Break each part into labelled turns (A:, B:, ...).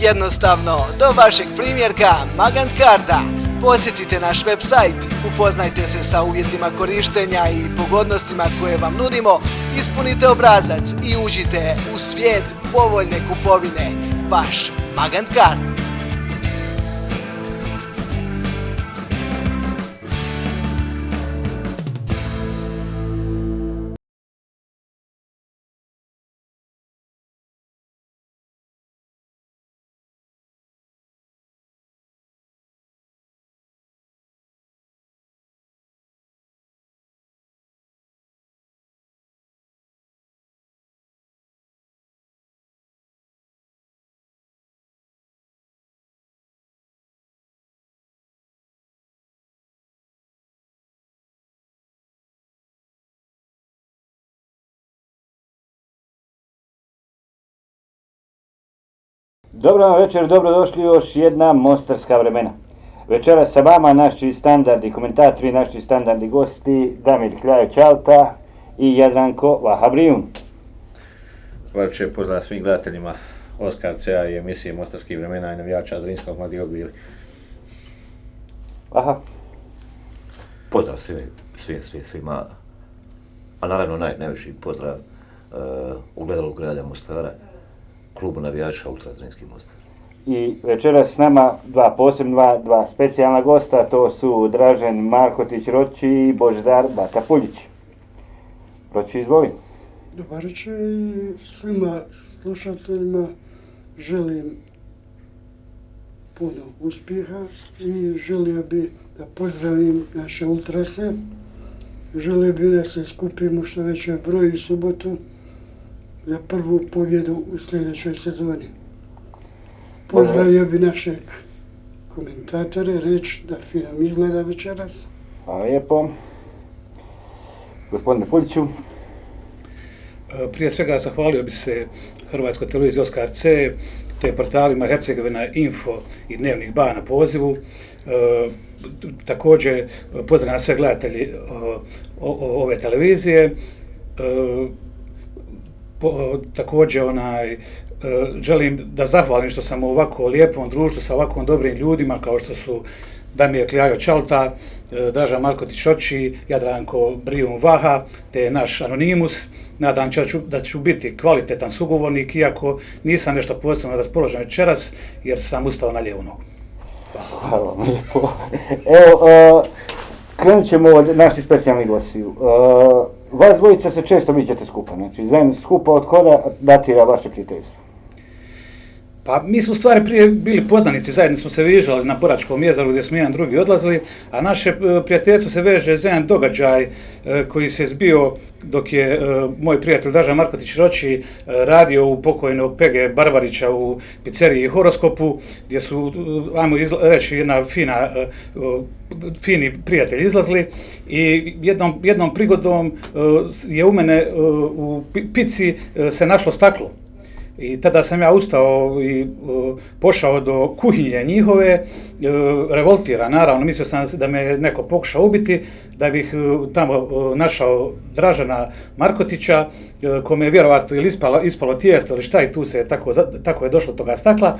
A: Jednostavno, do vašeg primjerka Magant karta. Posjetite naš website, upoznajte se sa uvjetima korištenja i pogodnostima koje vam nudimo, ispunite obrazac i uđite u svijet povoljne kupovine. Vaš Magant kart.
B: Dobro večer, dobrodošli u još jedna mostarska vremena. Večeras sa vama naši standardni komentatori, naši standardni gosti Damir Kljajo-Čalta i Jadranko Vahabrijun.
C: Večer pozdrav svim gledateljima Oskar CA i emisije Mostarskih vremena i navijača Zrinskog Mladi Ogvili.
B: Aha.
D: Pozdrav svima, a naravno najviši pozdrav ugledalu grada Mostara, klubu navijača Ultra Zrinski Mostar.
B: I večeras s nama dva specijalna gosta, to su Dražen Markotić Roči i Božidar Bata Puljić. Roči, izvoli.
E: Dobar večer i svima slušateljima želim puno uspjeha i želio bi da pozdravim naše ultrase. Želio bi da se skupimo što veći broj u subotu za prvu pobjedu u sljedećoj sezoni. Pozdravio bi našeg komentatora, reći da film izgleda večeras.
B: Hvala lijepo. Gospodine Puljiću.
F: Prije svega zahvalio bi se Hrvatskoj televiziji Oskar C, te portalima Hercegovina Info i Dnevnik Ba na pozivu. Također pozdravljam sve gledatelji ove televizije. Također želim da zahvalim što sam u ovako lijepom društvu sa ovako dobrim ljudima kao što su Damir Kljajo-Čalta, Dražan Markotić Roči, Jadranko Brijun Vaha, te naš Anonimus. Nadam se da ću biti kvalitetan sugovornik, iako nisam nešto posebno raspoložen večeras, jer sam ustao na lijevu nogu.
B: Hvala vam lijepo. Evo, krenut ćemo od naših specijalnih gostiju. Vas dvojica se često viđate skupa, znači zajedno skupa, od koda datira vaše prijateljstvo?
F: Pa mi smo u stvari prije bili poznanici, zajedno smo se viđali na Boračkom jezeru gdje smo jedan drugi odlazili, a naše prijateljstvo se veže za jedan događaj koji se zbio dok je moj prijatelj Dražan Markotić Roči radio u pokojnog Pege Barbarića u pizzeriji Horoskopu, gdje su, ajmo reći, jedna fini prijatelji izlazili i jednom prigodom je u mene u pici se našlo staklo. I tada sam ja ustao i pošao do kuhinje njihove, revoltiran, naravno, mislio sam da me neko pokušao ubiti, da bih tamo našao Dražana Markotića, kome je vjerovatno ili ispalo tijesto ili šta, i tu se tako je došlo do toga stakla.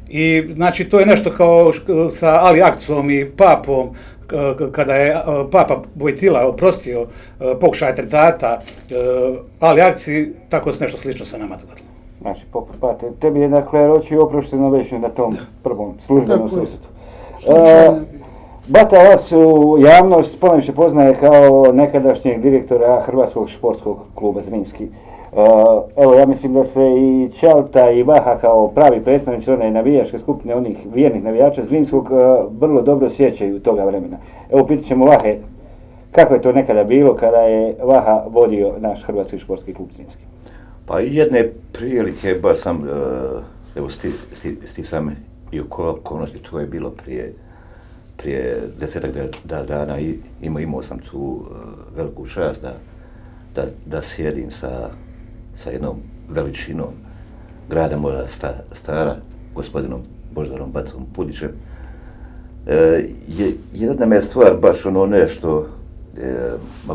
F: I znači to je nešto kao sa Ali Akcom i Papom, kada je Papa Vojtila oprostio pokušaj atentata Ali Akci, tako se nešto slično sa nama dogodilo.
B: Znači, poput tebi je dakle Roči oprošteno već na tom prvom službenom susretu. Bata vas u javnost ponajviše poznaje kao nekadašnjeg direktora Hrvatskog športskog kluba Zrinski. Evo, ja mislim da se i Čalta i Vaha kao pravi predstavnici one navijačke skupine, onih vjernih navijača Zrinskog, vrlo dobro sjećaju toga vremena. Evo, pitat ćemo Vahe, kako je to nekada bilo kada je Vaha vodio naš Hrvatski športski klub Zrinski?
D: Pa jedne prilike, baš sam, evo stisam i okolnosti, to je bilo prije 10 dana i imao sam tu veliku čast da sjedim sa jednom veličinom grada moja Stara, gospodinom Božidarom Batom Puljićem. Jedna me stvar baš nešto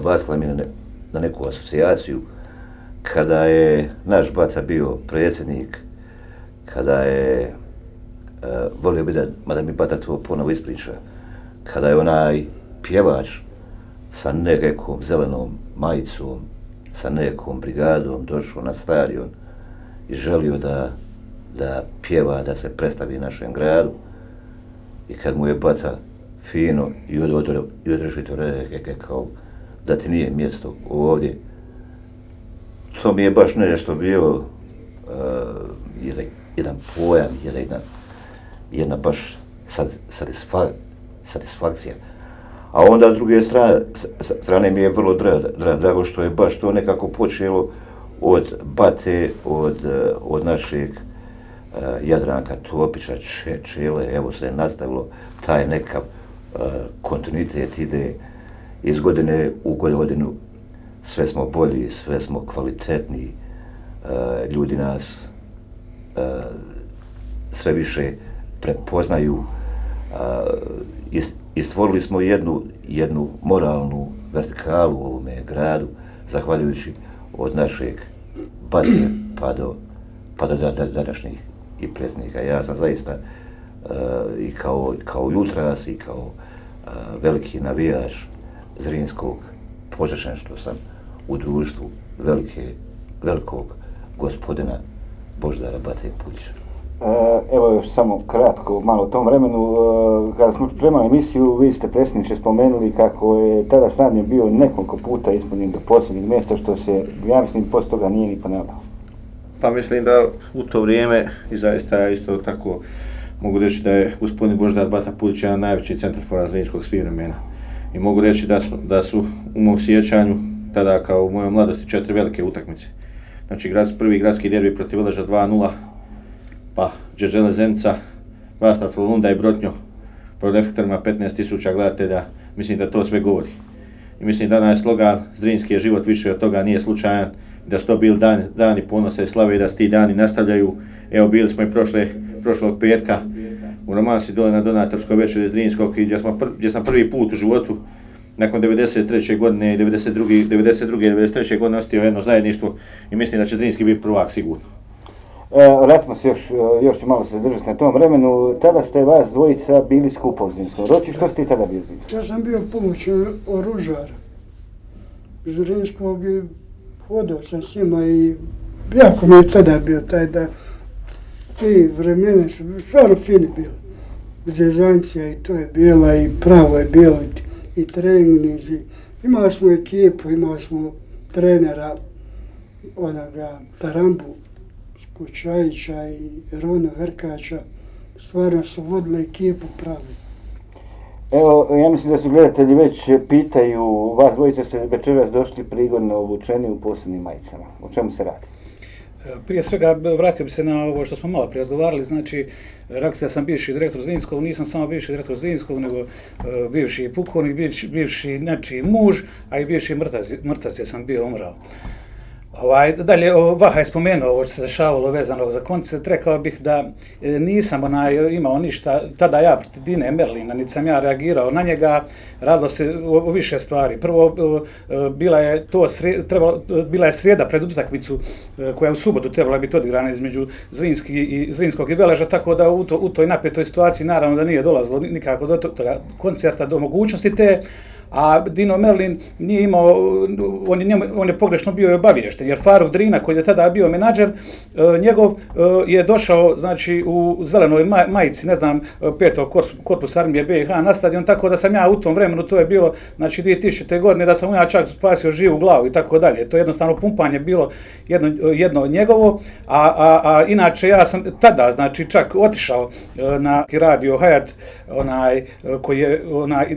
D: bacila mi na neku asocijaciju. Kada je naš Bata bio predsjednik, kada je volio bi mada mi bata to ponovo ispriča, kada je onaj pjevač sa nekom zelenom majicom, sa nekom brigadom došao na stadion i želio da pjeva, da se predstavi našem gradu, i kad mu je bata fino i odrešito rekao da ti nije mjesto ovdje, to mi je baš nešto bilo jedan pojam, jedna baš satisfakcija. A onda s druge strane mi je vrlo drago što je baš to nekako počelo od bate, od našeg Jadranka Topića, Čele, evo se je nastavilo taj nekav kontinuitet ide iz godine u godinu, sve smo bolji, sve smo kvalitetniji, ljudi nas sve više prepoznaju i stvorili smo jednu moralnu vertikalu u ovome gradu, zahvaljujući od našeg bate pa do današnjih i predsjednika. Ja sam zaista i kao Ultras i kao veliki navijač Zrinskog počašćen što sam u društvu velikog gospodina Božidara Bate Puljića.
B: Evo još samo kratko, malo o tom vremenu. Kada smo pripremali emisiju, vi ste predsjedniče spomenuli kako je tada stadion bio nekoliko puta ispunjen do posljednjeg mjesta, što se, ja mislim, poslije toga nije ni ponavljalo.
C: Pa mislim da u to vrijeme, i zaista isto tako mogu reći da je gospodin Božidar Bata Puljić jedan najveći centarfor Zrinskog svih vremena. I mogu reći da su u mom sjećanju tada kao u mojoj mladosti 4 velike utakmice. Znači prvi gradski derbi protiv Veleža 2:0, pa Đežele Zenica, Vastra Frolunda i Brotnjo, pred reflektorima 15.000 gledatelja, mislim da to sve govori. I mislim da danas slogan Zrinski je život, više od toga nije slučajan, da su to bili dani ponosa i slave i da se ti dani nastavljaju. Evo bili smo i prošlog petka u Romansi dole na donatorskoj večeri Zrinskog, gdje sam prvi put u životu nakon 93. godine i 92. i 93. godine ostio jedno zajedništvo i mislim da će Zrinski biti prvak sigurno.
B: Vratimo se još ću malo se držati na tom vremenu. Tada ste vas dvojica bili skupa u Zrinskom. Roči, što ste ti tada bio Zrinski?
E: Ja sam bio pomoćni oružar Zrinskog i hodao sam s njima i jako mi je tada bio taj da ti vremena su stvarno fini bili. Zezancija i to je bila i pravo je bilo i treninzi. Imali smo ekipu, imali smo trenera onoga Tarambu Kučajića i Rona Verkača. Stvarno su vodili ekipu pravi.
B: Evo, ja mislim da su gledatelji već pitaju, vas dvojica ste večeras došli prigodno obučeni u posebnim majicama. O čemu se radi?
F: Prije svega vratio bi se na ovo što smo malo prije razgovarali, znači rekli da sam bivši direktor Zrinskog, nisam samo bivši direktor Zrinskog, nego bivši pukovnik, bivši nečiji muž, a i bivši mrtvac jer sam bio umrao. Dalje, Vaha je spomenuo ovo što se dešavalo vezano za koncert, rekao bih da nisam imao ništa, tada ja protiv Dine Merlina, niti sam ja reagirao na njega, radilo se o više stvari. Prvo, bila je srijeda pred utakmicu koja u subotu trebala biti odigrana između Zrinskog i Veleža, tako da u toj napetoj situaciji naravno da nije dolazilo nikako do toga koncerta, do mogućnosti te. A Dino Merlin nije imao, on je pogrešno bio i obaviješten, jer Faruk Drina, koji je tada bio menadžer, njegov je došao znači, u zelenoj majici, ne znam, 5. korpusa armije BiH na stadion, tako da sam ja u tom vremenu, to je bilo znači 2000. godine, da sam ja čak spasio živu glavu i tako dalje. To je jednostavno pumpanje bilo jedno njegovo, a inače ja sam tada znači čak otišao na radio Hayat,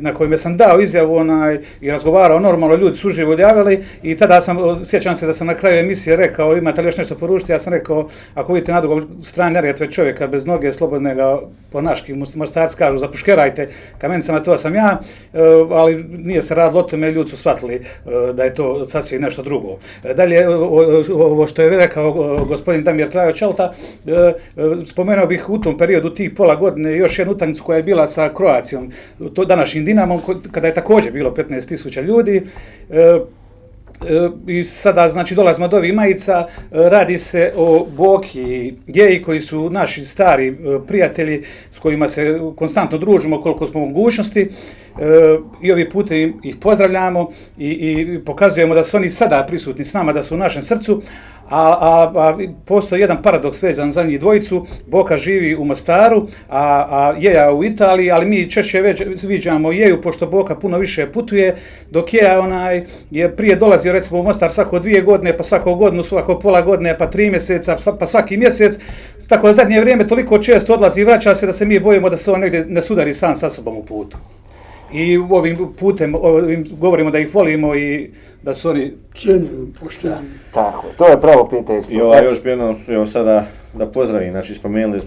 F: na kojem sam dao izjavu i razgovarao normalno, ljudi su uživo javili i tada sjećam se da sam na kraju emisije rekao imate li još nešto poručiti, ja sam rekao ako vidite na drugoj strani Neretve čovjeka bez noge, slobodne ga po naški Mostarci kažu zapuškerajte kamenicama, to sam ja, ali nije se radilo o tome, ljudi su shvatili da je to sasvim nešto drugo. Dalje, ovo što je rekao gospodin Damir Trajo-Čelta, spomenuo bih u tom periodu tih pola godine još jednu utakmicu koja je bila sa Croacijom, današnjim Dinamom, kada je također bilo 15.000 ljudi. i sada znači dolazimo do ovih majica, radi se o Boki i Geji koji su naši stari prijatelji s kojima se konstantno družimo koliko smo mogućnosti i ovih putem ih pozdravljamo i pokazujemo da su oni sada prisutni s nama, da su u našem srcu. A postoji jedan paradoks vezan za njih dvojicu. Boka živi u Mostaru, a Jeja u Italiji, ali mi češće viđamo Jeju pošto Boka puno više putuje, dok Jeja je prije dolazio recimo u Mostar svako 2 godine, pa svako godinu, svako pola godine, pa 3 mjeseca, pa svaki mjesec. Tako da zadnje vrijeme toliko često odlazi i vraća se da se mi bojimo da se on negdje ne sudari sam sa sobom u putu. I ovim putem govorimo da ih volimo i da su oni
E: cijenimo, poštovani.
B: Tako, to je pravo prijateljstvo.
C: I još bi jednom sada da pozdravim, znači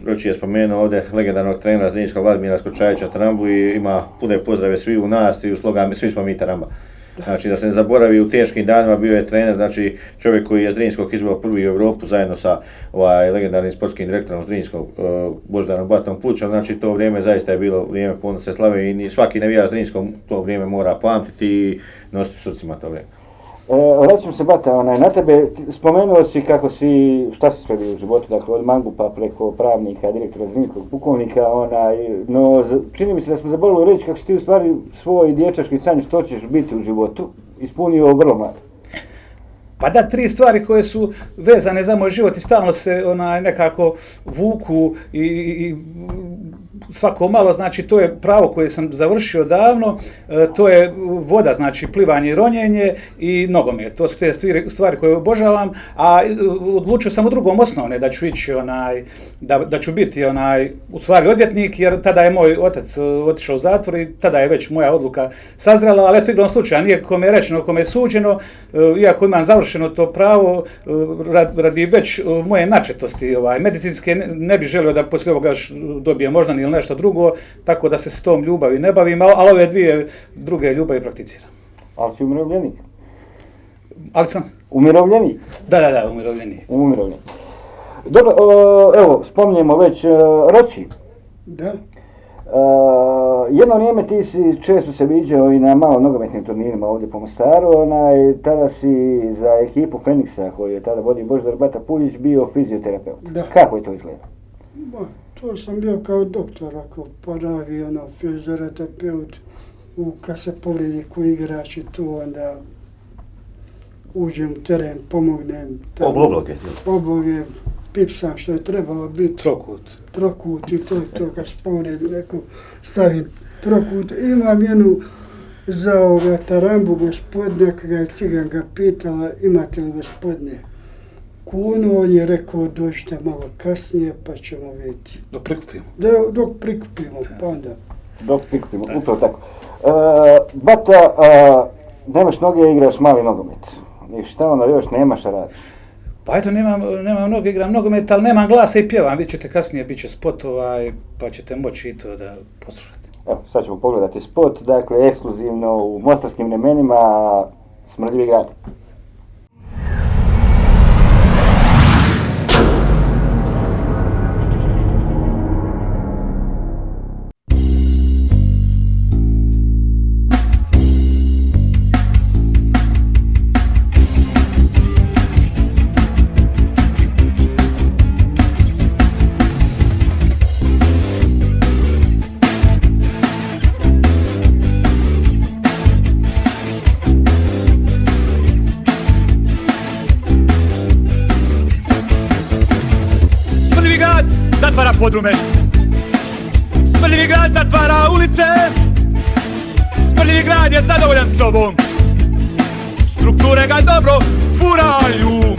C: Roči je spomenuo ovdje legendarnog trenera Zrinjskog Vladimira Skočajića Tarambu i ima pune pozdrave svi u nas i u slogan svi smo mi Taramba. Znači da se ne zaboravi, u teškim danima bio je trener, znači čovjek koji je Zrinjskog izveo prvi u Europu zajedno sa legendarnim sportskim direktorom Zrinjskog Boždarom Batom Pulićem, znači to vrijeme zaista je bilo vrijeme ponosne slave i svaki navijač Zrinjskog to vrijeme mora pamtiti i nositi u srcima to vrijeme.
B: Vraćam se Bata, na tebe, spomenuo si kako si, šta si sve bio u životu, dakle od mangupa preko pravnika, direktora Zrinjskog pukovnika, no čini mi se da smo zaboravili reći kako si ti u stvari svoj dječački san što ćeš biti u životu ispunio vrlo mlado.
F: Pa da, 3 stvari koje su vezane za moj život i stalno se nekako vuku i svako malo, znači to je pravo koje sam završio davno, to je voda, znači plivanje i ronjenje i nogomet. To su te stvari koje obožavam, a odlučio sam u drugom osnovne da ću ići da ću biti u stvari odvjetnik, jer tada je moj otac otišao u zatvor i tada je već moja odluka sazrela, ali eto igrom slučaja, nije kome je rečeno, kome je suđeno, iako imam završeno to pravo, radi već moje načetosti medicinske, ne bih želio da poslije ovoga dobijem moždani ili nešto drugo, tako da se s tom ljubavi ne bavim, ali ove 2 druge ljubavi prakticiram.
B: Ali si umirovljenik?
F: Ali sam?
B: Umirovljenik?
F: Da, umirovljenik.
B: Umirovljenik. Dobro, evo, spominjemo već Roči.
E: Da.
B: Jedno vrijeme ti si često se viđao i na malo nogometnim turnirima ovdje po Mostaru, tada si za ekipu Feniksa koju je tada vodio Božidar Bata Puljić bio fizioterapeut.
E: Da.
B: Kako je to izgledalo?
E: To sam bio kao doktor, ako pravi fizioterapeut, kad se povredi koji igrač i to, onda uđem u teren, pomognem. Obloge, pipsam što je trebalo biti. Trokut i to kad se povredi neko stavim trokut. Imam jednu za Tarambu gospodina, kada je Ciganka pitala imate li gospodine kunu, on je rekao dođite malo kasnije pa ćemo vidjeti.
F: Dok prikupimo.
E: Dok prikupimo, pa onda.
B: Dok prikupimo, upravo tako. Bata, nemaš noge, igraš mali nogomet. I šta onda još nemaš a radiš?
F: Pa eto, nemam noge, igram nogomet, ali nemam glasa i pjevam. Vidjet ćete kasnije, bit će spotova pa ćete moći i to da poslušate.
B: Evo, sad ćemo pogledati spot, dakle, ekskluzivno u mostarskim vremenima, Smrdljivi grad.
G: Zatvara podrume, Smrdljivi grad zatvara ulice, Smrdljivi grad je zadovoljan sobom, strukture ga dobro furaju.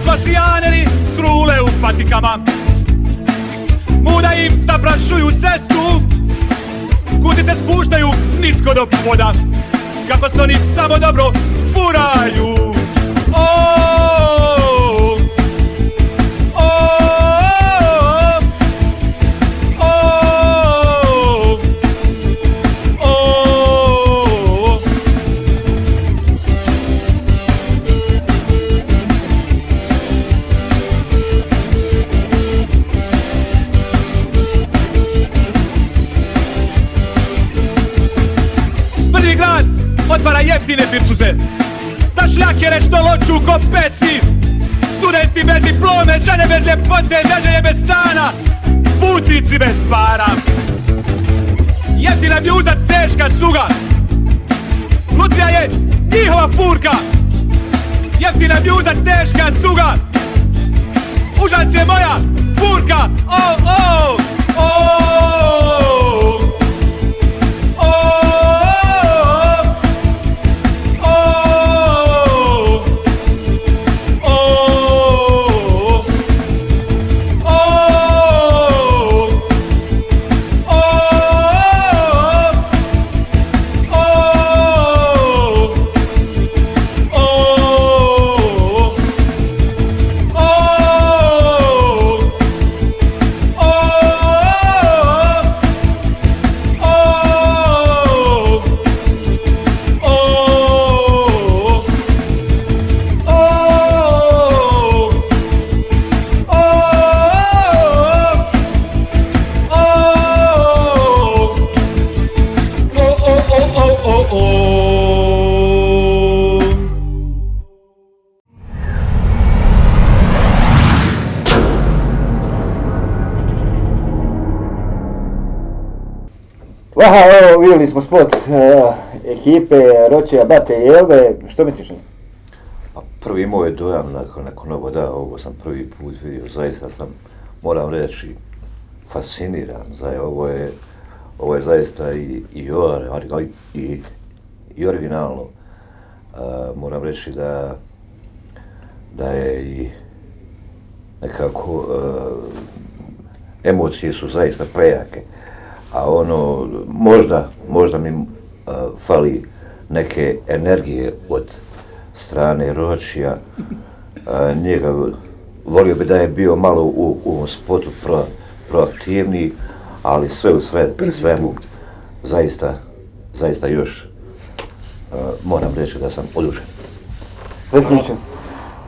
G: Kosijaneri trule u patikama, muda im zaprašuju cestu, kudice spuštaju nisko do poda, kako se oni samo dobro furaju. jeftine pircuze, za šljakere što loču ko pesi, studenti bez diplome, žene bez ljepote, neželje bez stana, putnici bez para. Jeftina bluza, teška cuga, lutrija je njihova furka. Jeftina bluza, teška cuga, užas je moja furka. Oh, oh, oh, oh.
B: Aha, evo vidjeli smo spot ekipe Ročija, Bate i Elve, što misliš?
D: Pa prvi moj dojam nakon ovo, da, ovo sam prvi put vidio, zaista sam, moram reći, fasciniran. Ovo je zaista i originalno. Moram reći da je i nekako emocije su zaista prejake. A ono, možda mi fali neke energije od strane Ročija. Njega volio bi da je bio malo u ovom spotu proaktivniji, ali sve u svemu zaista još moram reći da sam odušen.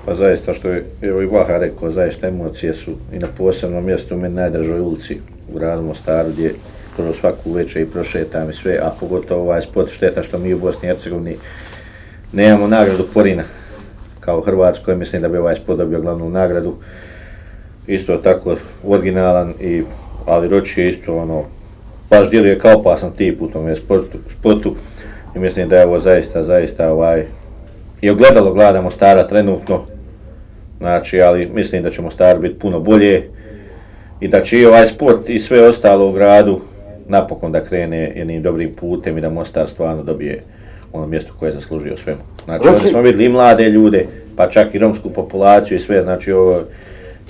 C: Pa zaista, što je evo i Vaha rekao, zaista emocije su i na posebnom mjestu u meni najdražoj ulici u gradu Mostaru, gdje skoro svaku večer i prošetam i sve, a pogotovo ovaj sport, šteta što mi u Bosni i Hercegovini nemamo nagradu Porina kao Hrvatskoj. Mislim da bi ovaj sport dobio glavnu nagradu. Isto tako originalan, ali Ročije isto ono, baš djeluje kao opasan tip u tome sportu i mislim da je ovo zaista i ogledalo grada Mostara trenutno, znači, ali mislim da će Mostar biti puno bolje i da će i ovaj sport i sve ostalo u gradu napokon da krene jednim dobrim putem i da Mostar stvarno dobije ono mjesto koje je zaslužio svemu. Znači, ovdje smo vidjeli i mlade ljude, pa čak i romsku populaciju i sve, znači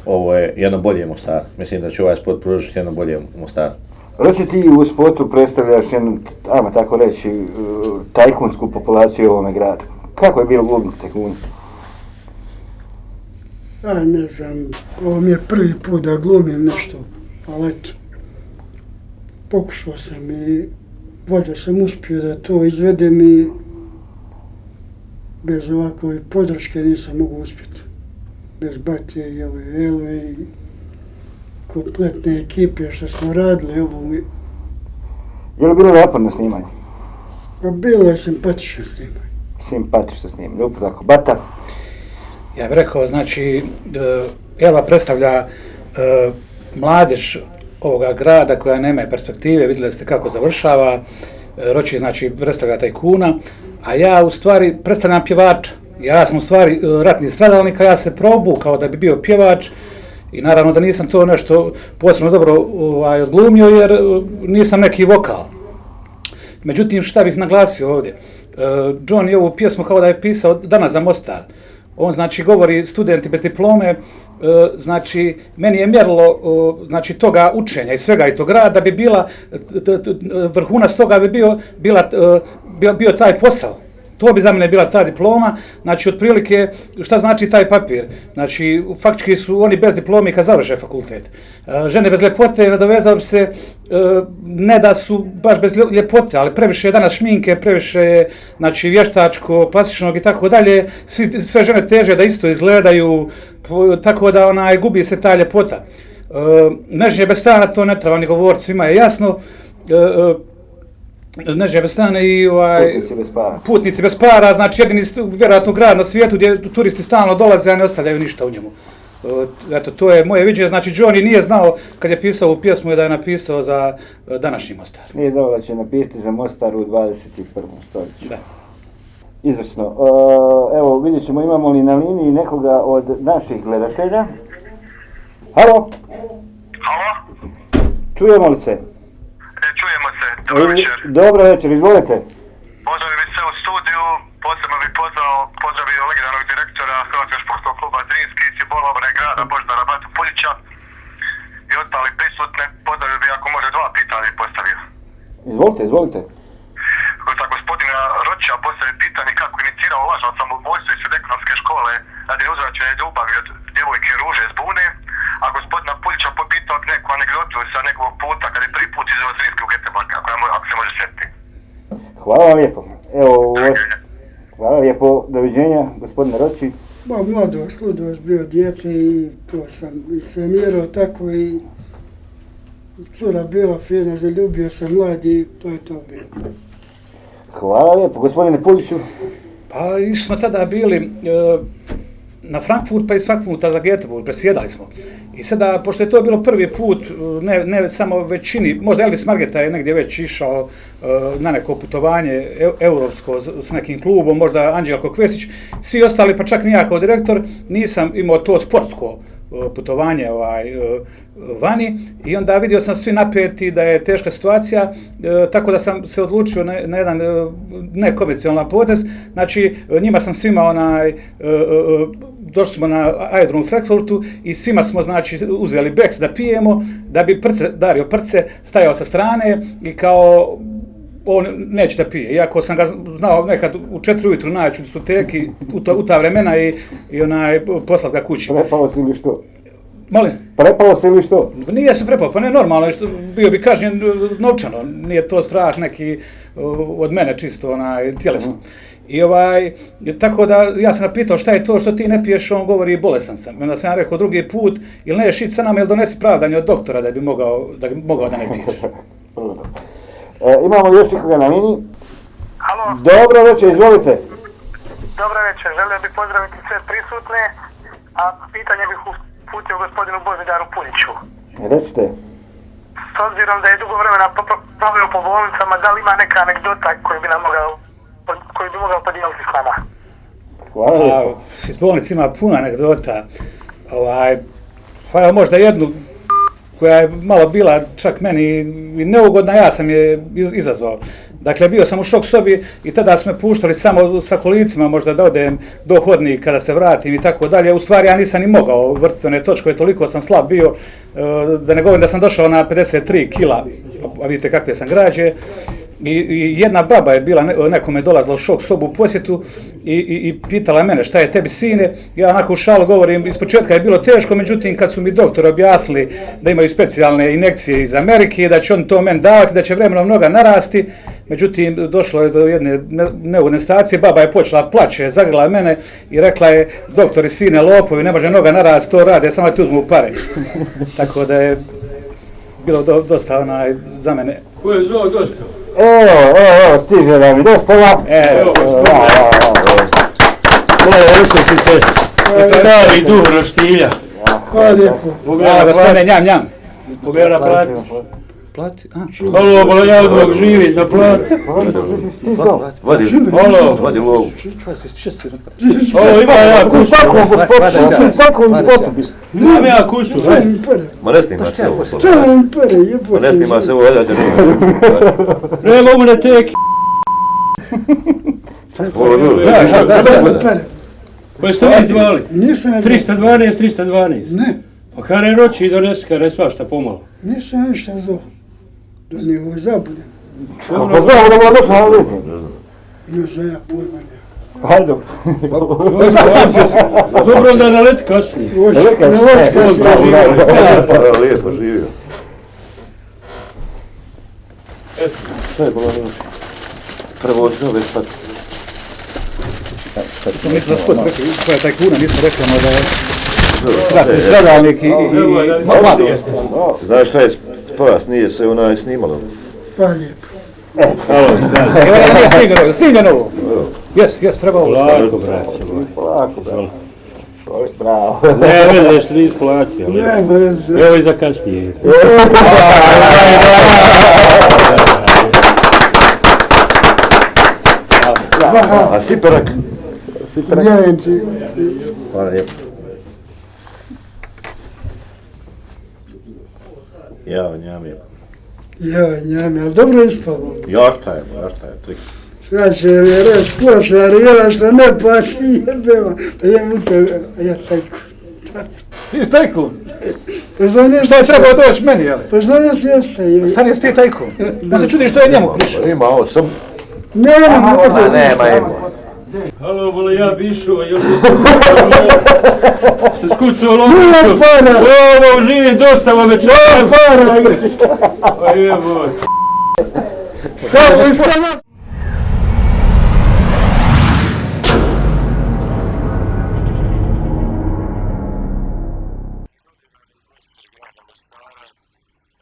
C: ovo je jedno bolje Mostar. Mislim da će ovaj sport pružiti jedno bolje Mostar.
B: Roči, ti u sportu predstavljaš jednu, ajmo tako reći, tajkunsku populaciju u ovome gradu. Kako je bilo glumiti tajkun?
E: Ne znam, ovo mi je prvi put da glumim nešto, ali eto, pokušao sam i valjda sam uspio da to izvedem i bez ovakve podrške nisam mogu uspjeti. Bez Bate i ove Elve i kompletne ekipe što smo radili ovo.
B: Je li bilo naporno snimanje?
E: Pa bilo je simpatično snimanje.
B: Simpatično snimanje, upravo tako. Bata?
F: Ja bih rekao, znači, Elva predstavlja mladež ovoga grada koja nema perspektive, vidjeli ste kako završava. Roči, znači, predstavlja tajkuna, a ja u stvari predstavljam pjevača. Ja sam u stvari ratni stradalnik, a ja se probukao da bi bio pjevač i naravno da nisam to nešto posebno dobro odglumio jer nisam neki vokal. Međutim, šta bih naglasio ovdje? John je ovu pjesmu kao da je pisao danas za Mostar. On znači govori studenti bez diplome, znači meni je mjerilo znači toga učenja i svega i tog rada da bi bila vrhunac toga bi bio taj posao. To bi za mene bila ta diploma, znači otprilike šta znači taj papir. Znači faktički su oni bez diplome kad završe fakultet. Žene bez ljepote, nadovezao bi se, ne da su baš bez ljepote, ali previše je danas šminke, previše je znači vještačko, plastičnog i tako dalje. Sve žene teže da isto izgledaju, tako da gubi se ta ljepota. Nežnje bez stana, to ne treba ni govoriti, svima je jasno. Neđe bez strane i
B: Putnici bez para.
F: putnici bez para, znači jedini vjerojatno grad na svijetu gdje turisti stalno dolaze, a ne ostavljaju ništa u njemu. Eto, to je moje viđenje, znači Johnny nije znao kad je pisao ovu pjesmu da je napisao za današnji Mostar.
B: Nije znao da će napisati za Mostar u 21. stoljeću.
F: Da.
B: Izvrsno. Evo, vidjet ćemo imamo li na liniji nekoga od naših gledatelja. Halo?
H: Halo?
B: Čujemo li se?
H: Čujemo se, dobro večer.
B: Dobro večer, izvolite.
H: Pozdravio bih se u studiju, posebno bih pozdravio legendarnog direktora Hrvatskog športskog kluba Zrinski, simbola obrane grada Božidara Batu Puljića i ostali prisutne. Pozdravio bih ako može 2 pitanja postavio.
B: Izvolite.
H: Za gospodina Roća postavio pitanje kako inicirao lažno samoubojstvo iz ekonomske škole radi uzvraćanja ljubavi od djevojke Ruže z Bune, a gospodina Puljića popitao neku anegdotu sa nekog puta kad je prvi put izveo Zrinski u Göteborga, ako se može sjetiti.
B: Hvala vam lijepo. Evo, hvala lijepo. Doviđenja, gospodine Roći.
E: Ma ludost bio djece i to sam i trenirao tako i cura bila fina, zaljubio sam mladi i to je to bilo.
B: Hvala lijepo, gospodine Puljiću.
F: Pa išli smo tada bili na Frankfurt, pa iz Frankfurta za Göteborg, presjedali smo. I sada, pošto je to bilo prvi put, ne samo većini, možda Elvis Margeta je negdje već išao na neko putovanje europsko s nekim klubom, možda Anđelko Kvesić, svi ostali, pa čak ni ja kao direktor, nisam imao to sportsko putovanje vani i onda vidio sam svi napeti da je teška situacija, tako da sam se odlučio na jedan nekonvencionalan potez. Znači njima sam svima došli smo na aerodrom u Frankfurtu i svima smo znači uzeli beks da pijemo, da bi Dario Prce stajao sa strane i kao on neće da pije, iako sam ga znao nekad u 4 ujutru naći u diskoteki u ta vremena i poslat ga kući.
B: Prepalo si ili što?
F: Molim?
B: Prepalo si ili što?
F: Nije se prepao, pa ne normalno, bio bi kažnjen novčano, nije to strah neki od mene čisto tjelesno. I tako da ja sam ga pitao šta je to što ti ne piješ, on govori bolestan sam. I onda sam ja rekao drugi put, ili ne ići sa nama ili donesi pravdanje od doktora da bi mogao da ne piješ.
B: Imamo još ikoga na liniji.
H: Halo?
B: Dobro večer, izvolite.
H: Dobro večer, želio bih pozdraviti sve prisutne, a pitanje bih uputio gospodinu Božidaru Puljiću.
B: Recite.
H: S obzirom da je dugo vremena proveo po bolnicama, da li ima neka anegdota koju bi mogao podijeliti s nama?
B: Hvala.
F: Iz bolnice ima puno anegdota. Pa evo možda jednu koja je malo bila čak meni i neugodna, ja sam je izazvao. Dakle, bio sam u šok sobi i tada su me puštali samo sa kolicima možda da odem do hodnika kada se vratim i tako dalje. U stvari ja nisam ni mogao vrtiti one točkove, toliko sam slab bio, da ne govorim da sam došao na 53 kila, a vidite kakve sam građe. I jedna baba je bila, nekome je dolazila u šok sobu u posjetu i pitala mene šta je tebi sine. Ja onako u šalu govorim, ispočetka je bilo teško, međutim kad su mi doktori objasnili da imaju specijalne injekcije iz Amerike i da će on to meni davati, da će vremenom noga narasti, međutim došlo je do jedne neugodne situacije, baba je počela plaće, zagrla mene i rekla je doktori sine lopovi, ne može noga narasti, to rade, samo ti uzmu pare. Tako da je bilo dosta za mene.
I: Ko je zvao dosta?
B: Evo, stiže da mi dostava.
I: Evo, Usosite, pravi duh roštilja.
E: Hvala lijepo.
F: Hvala gospodine, njam.
I: Pogledaj plati.
F: Plati?
I: Halo, bolonjavnog živi na plati.
D: Vadi lovu.
I: Halo, ima ja kusu. Imam ja kusu.
D: Ma ne snima se ovo. Ma ne snima se ovo,
I: Ne mogu ne teki. Koje ste vi zvali? 312.
E: Ne,
I: Pa kare noći donesi, kare svašta pomalo.
E: nisam ništa zvao. Da nije ovo zabude.
B: Kako znamo da vam došla na lijepo?
E: Ne znam ja pojma ne.
B: Hajde.
I: Dobro onda na let kasnije.
D: Lijepo živio. Šta je bilo noći? Prvo zove sad.
F: Nismo da spod rekli, koja je taj kuna, nismo rekli da je kratni stradalnik i mladi jeste.
D: Znaš šta je porast, nije se snimalo.
E: Hvala lijepo.
I: Halo, sad.
F: Evo da nije snimljeno, snimljeno ovo. Jes, treba ovo.
I: Polako, braće moj.
B: Polako, bravo. Bravo.
I: Ne, veze, što nisi platio.
E: Nema veze.
I: Evo i za kasnije.
D: A Siperak?
E: Javim ti.
C: Hvala lijepo. Ja, njam je.
E: Javim, ali dobro je ispalo.
C: Još šta je, trik.
E: Sad će mi reći klošar, jedan što ne plati jebeva. A ja mu te, a ja tajku.
F: Ti si tajkun?
E: Pa znam nisi...
F: Šta je trebao doći meni, jel?
E: Pa znam nisi jeste.
F: Stari jesi ti tajkun? Ja se čudim što je njemu prišao.
D: Ima ovo, sam...
E: Nema.
D: Nema.
I: Halo, vole, ja bi išao, još se skucao lomiću.
E: Nema para.
I: Ovo, živim, dosta vam je četak.
E: Nema para.
I: Pa jeboj.
E: Stava.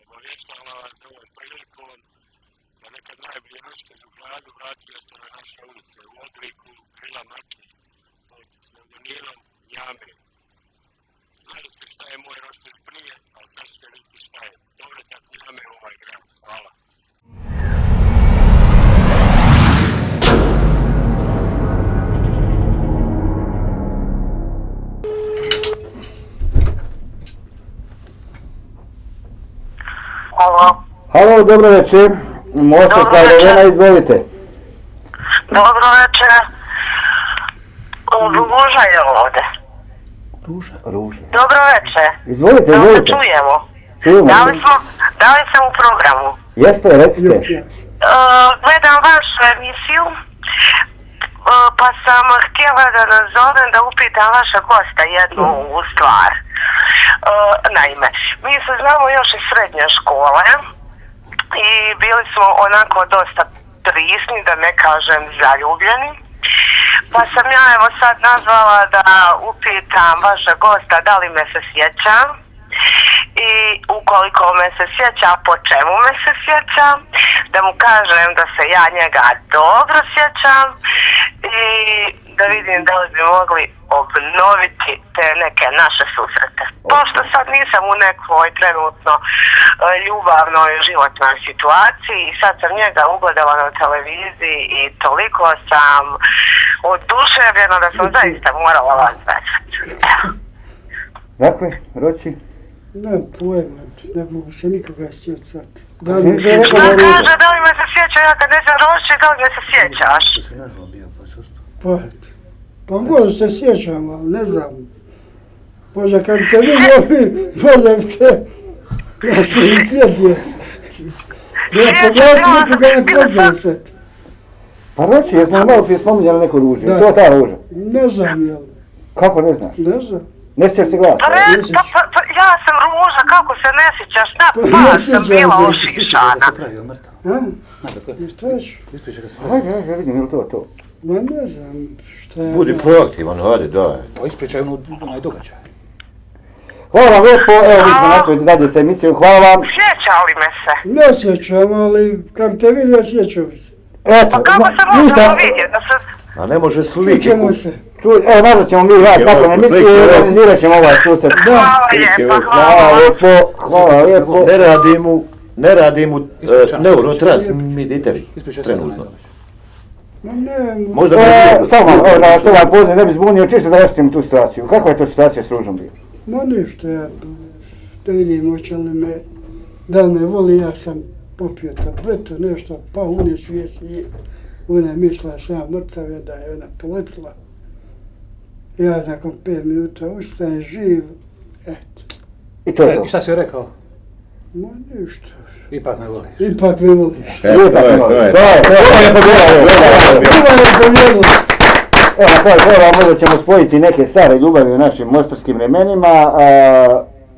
J: Obavještava vas da ovom prilikom da nekad najbolje ručke u gradu vratio se na naše ulice u obliku grila maki pod pseudonimom Jame. Znali ste šta je moj roštilj prije, ali sad ćete vidjeti šta je. Povratak Jame u ovaj grad. Hvala.
K: Halo.
B: Halo, dobro večer. Mostarska arena, izvolite.
K: Dobro večer. Ruža je ovdje.
B: Ruža.
K: Dobro večer.
B: Izvolite.
K: Da se čujemo.
B: Čujemo.
K: Da li sam u programu?
B: Jeste, recite.
K: Gledam vašu emisiju, pa sam htjela da nazovem da upitam vaša gosta jednu stvar. Naime, mi se znamo još iz srednje škole i bili smo onako dosta prisni, da ne kažem zaljubljeni. Pa sam ja evo sad nazvala da upitam vaša gosta da li me se sjeća i ukoliko me se sjeća, po čemu me se sjeća, da mu kažem da se ja njega dobro sjećam i da vidim da li bi mogli obnoviti te neke naše susrete. Pošto sad nisam u nekoj trenutno ljubavnoj životnoj situaciji i sad sam njega ugledala na televiziji i toliko sam oduševljena da sam zaista morala vas zvezati.
B: Dakle, Roči?
E: Nemam pojma, ne mogu se nikoga sjećati.
K: Šta kaže, da li me se sjeća, ja kad ne znam Roči, da li me se sjećaš?
E: Pa možda se sjećam, ali ne znam. Možda kad te vidio, možda bi te... Ja se i sjetio. Ja poglasim nikoga ne poznam sad.
B: Pa Roči, jesmo li malo prije spominjali neko ruže? To je ta ruža?
E: Ne znam, jel?
B: Kako ne znaš?
E: Ne znam.
B: Ne sjećaš se glasa?
K: Pa ja sam Ruža, kako se ne sjećaš, pa sam bila ošišana.
E: Šta ću?
B: Ajde, vidim, je li to?
E: Ma ne znam šta je...
D: Budi proaktivan, hajde, daj.
F: Pa ispričaj onaj događaj.
B: Hvala vam lijepo, evo mi smo nastaviti dalje sa emisijom, hvala vam.
K: Sjeća li me se?
E: Ne sjećam, ali kad te vidio, sjećam se.
B: Eto,
K: Pa kako se možemo vidjeti da se...
D: A ne može sliku.
E: Čućemo se.
B: Evo, nazvat ćemo mi vas tako na emisiju i organizirat ćemo ovaj susret.
K: Hvala lijepa,
B: Hvala lijepo.
D: Ne radi mu neurotransmiteri trenutno.
E: Ma ne...
D: Možda bi...
B: Samo malo, evo da vas ovaj poziv ne bi zbunio, čisto da raštim tu situaciju. Kakva je to situacija s Ružom bila?
E: Ma ništa, ja da vidim hoće li me, da li me voli, ja sam popio tabletu, nešto, pa une svijesti i ona mislila sam mrtav, da je ona poletila. Ja nakon 5 minuta ustajem živ, eto.
B: I to je to.
F: I šta si joj rekao?
E: Ma ništa.
F: Ipak me voliš.
E: Ipak me voliš.
B: To je. Evo, na kraju krajeva možda ćemo spojiti neke stare ljubavi u našim mostarskim vremenima,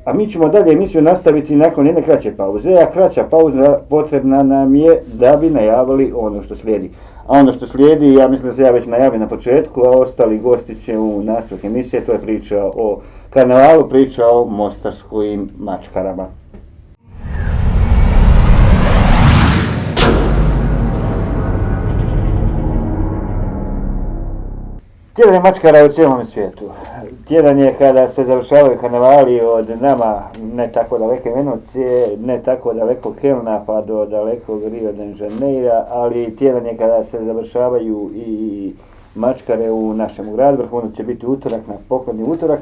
B: a mi ćemo dalje emisiju nastaviti nakon jedne kraće pauze, a kraća pauza potrebna nam je da bi najavili ono što slijedi. A ono što slijedi, ja mislim da se ja već najavim na početku, a ostali gosti će u nastavku emisije, to je priča o karnevalu, priča o mostarskim mačkarama. Tjedan je mačkara u cijelom svijetu. Tjedan je kada se završavaju karnevali od nama ne tako daleke Venocije, ne tako daleko Kelna pa do dalekog Rio de Janeira, ali tjedan je kada se završavaju i mačkare u našem gradu. Vrhunac će biti utorak, na poklonji utorak.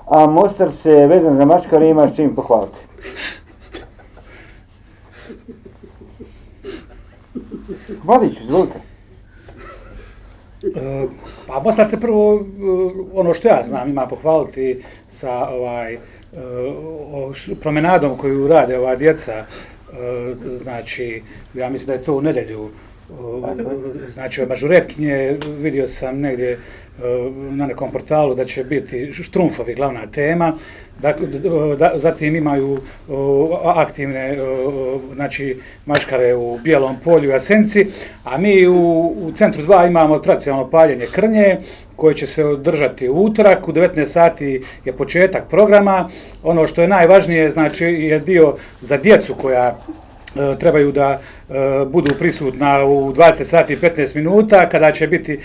B: A Mostar se vezan za mačkare ima s čim pohvaliti. Mladić, izvolite.
F: Pa Mostar se prvo, ono što ja znam, ima pohvaliti sa promenadom koju rade ova djeca. Znači, ja mislim da je to u nedjelju. Znači, mažuretkinje, vidio sam negdje na nekom portalu da će biti štrumfovi glavna tema. Dakle, zatim imaju aktivne znači, mačkare u Bijelom polju i Jasenci, a mi u centru 2 imamo tradicionalno paljenje krnje koje će se održati u utorak, u 19 sati je početak programa. Ono što je najvažnije, znači, je dio za djecu koja trebaju da budu prisutna u 20 sati i 15 minuta kada će biti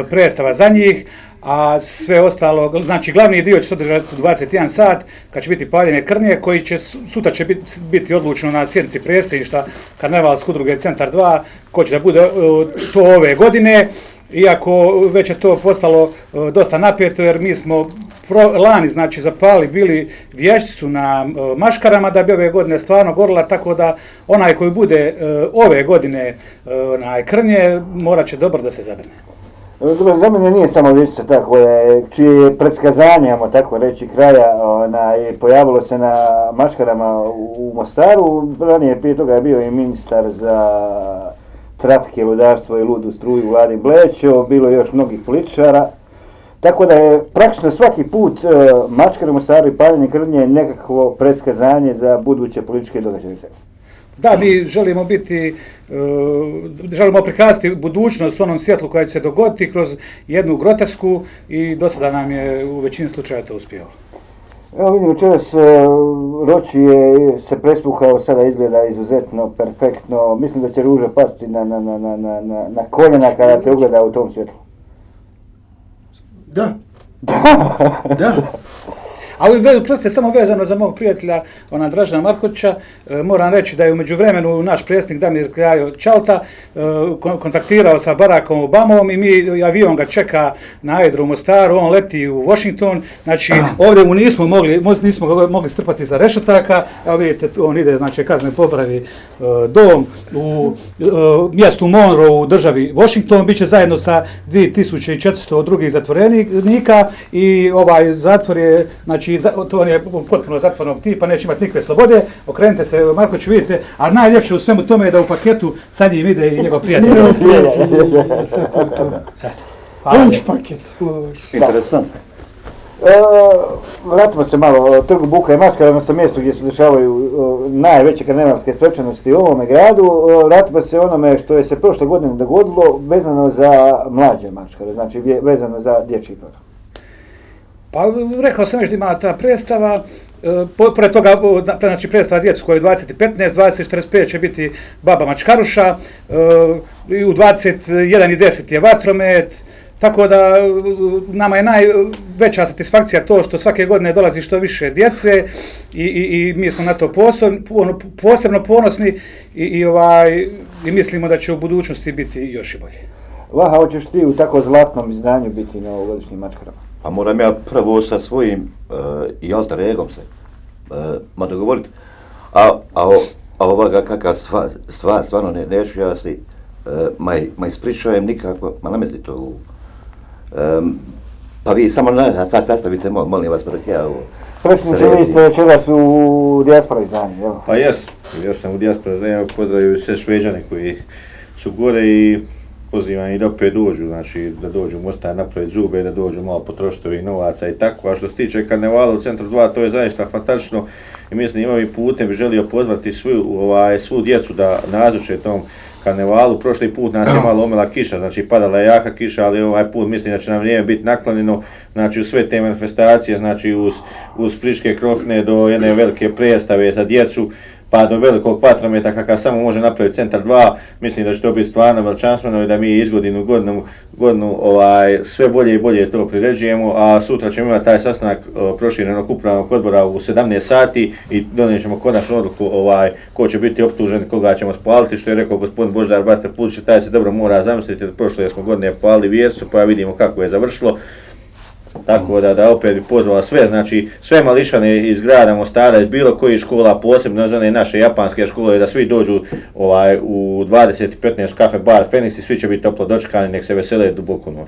F: predstava za njih, a sve ostalo, znači glavni dio će se održati u 21 sat kad će biti paljenje krnje koji će sutra će biti odlučeno na sjednici predsjedništva Karnevalske udruge Centar 2 ko će da bude to ove godine. Iako već je to postalo dosta napeto jer mi smo lani znači zapali bili vješticu na maškarama da bi ove godine stvarno gorila, tako da onaj koji bude ove godine na krnje morat će dobro da se zabrine.
B: Dobro, za mene nije samo vještica ta čije je predskazanje, ajmo tako reći, kraja pojavilo se na maškarama u Mostaru. Ranije prije toga je bio i ministar za trapke, ludarstvo i ludu struju Vladin Blećo, bilo je još mnogih političara. Tako da je praktično svaki put mačkare u Mostaru i paljenje krnje nekakvo predskazanje za buduće političke događaje.
F: Da, mi želimo biti, želimo prikazati budućnost u onom svjetlu koja će se dogoditi kroz jednu grotesku i do sada nam je u većini slučaja to uspjelo.
B: Evo vidim, večeras Roči se prespuhao, sada izgleda izuzetno, perfektno. Mislim da će ruža pasti na koljena kada te ugleda u tom svjetlu.
E: Da. Da.
F: Ali prostite, samo vezano za mog prijatelja Dražana Markovića, moram reći da je u međuvremenu naš predsjednik Damir Kljajo Čalta kontaktirao sa Barackom Obamom i avion ga čeka na aerodromu u Mostaru, on leti u Washington, znači ovdje mu nismo mogli strpati za rešetaka. Evo vidite, on ide, znači kaznoj popravi dom u mjestu Monroe u državi Washington, bit će zajedno sa 2400 drugih zatvorenika i ovaj zatvor je, znači to on je potpuno zatvornog tipa, neće imati nikakve slobode. Okrenite se, Marković, vidite, a najljepše u svemu tome je da u paketu sa njim ide i njegov prijatelj.
E: Lunch paket.
D: Interesantno.
B: Vratimo se malo Trgu Buka i Mačkara, odnosno mjestu gdje se dešavaju najveće karnevalske svečanosti u ovome gradu. Vratimo se onome što je se prošle godine dogodilo vezano za mlađe mačkare, znači vezano za dječji program.
F: Pa rekao sam već da ima ta predstava, pored toga znači predstava djecu koja je 20:15, 20:45 će biti Baba Mačkaruša, i u 21:10 je vatromet, tako da nama je najveća satisfakcija to što svake godine dolazi što više djece i mi smo na to posebno ponosni i mislimo da će u budućnosti biti još i bolje.
B: Vaha, hoćeš ti u tako zlatnom izdanju biti na ovogodišnjim mačkarama?
D: Pa moram ja prvo sa svojim i alter egom se dogovoriti. A ovoga kakav stvarno neću ja si ma ispričajem nikako, ma namesti to pa vi samo sastavite, molim vas, dok ja ovo
B: Predsjedniče, vi ste večeras u dijaspora izdanju, jel?
C: Pa ja sam u dijaspora izdanju, pozdravljaju sve Šveđane koji su gore i pozivam i da opet dođu, znači da dođu u Mostar napraviti zube, da dođu malo potrošiti ovih novaca i tako. A što se tiče karnevala u Centru 2, to je zaista fantastično i mislim i ovim putem bi želio pozvati svu djecu da nazoče tom karnevalu. Prošli put nas je malo omela kiša, znači padala je jaka kiša, ali ovaj put mislim da će nam vrijeme biti naklonjeno, znači u sve te manifestacije, znači uz friške krofne do jedne velike predstave za djecu. pa do velikog vatrometa kakav samo može napraviti Centar 2, mislim da će to biti stvarno veličanstveno i da mi iz godinu sve bolje i bolje to priređujemo, a sutra ćemo imati taj sastanak proširenog upravnog odbora u 17 sati i donijet ćemo konačnu odluku ko će biti optužen, koga ćemo spaliti, što je rekao gospodin Božidar Bata Pulić, taj se dobro mora zamisliti, prošle smo godine palili Vjercu, pa vidimo kako je završilo. Tako da opet bi pozvala sve, znači sve mališane iz grada Mostara, iz bilo kojih škola, posebno iz one naše japanske škole, da svi dođu u 20:15 kafe bar Feniks i svi će biti toplo dočekani, nek se vesele duboku noć.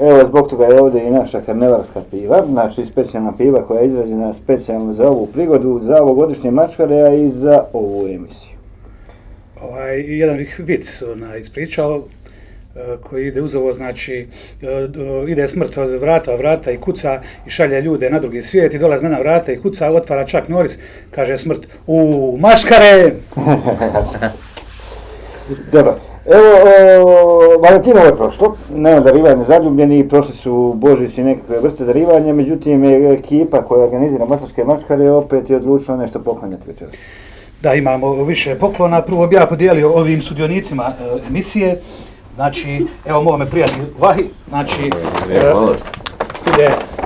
B: Evo, zbog toga je ovdje i naša karnevalska piva, znači specijalna piva koja je izrađena specijalno za ovu prigodu, za ovogodišnje mačkare, a i za ovu emisiju.
F: Jedan bih vic ispričao, koji ide uz ovo, znači ide smrt od vrata i kuca i šalje ljude na drugi svijet i dolazi na vrata i kuca, otvara Chuck Norris, kaže smrt, maškare!
B: Dobro, evo, Valentinovo je prošlo, nema darivanja zaljubljeni, prošli su Božić i nekakve vrste darivanja, međutim ekipa koja organizira Mostarske mačkare opet je odlučila nešto poklanjati večeras.
F: Da, imamo više poklona, prvo bi ja podijelio ovim sudionicima emisije. Znači, evo mome prijatelju Vahi, znači,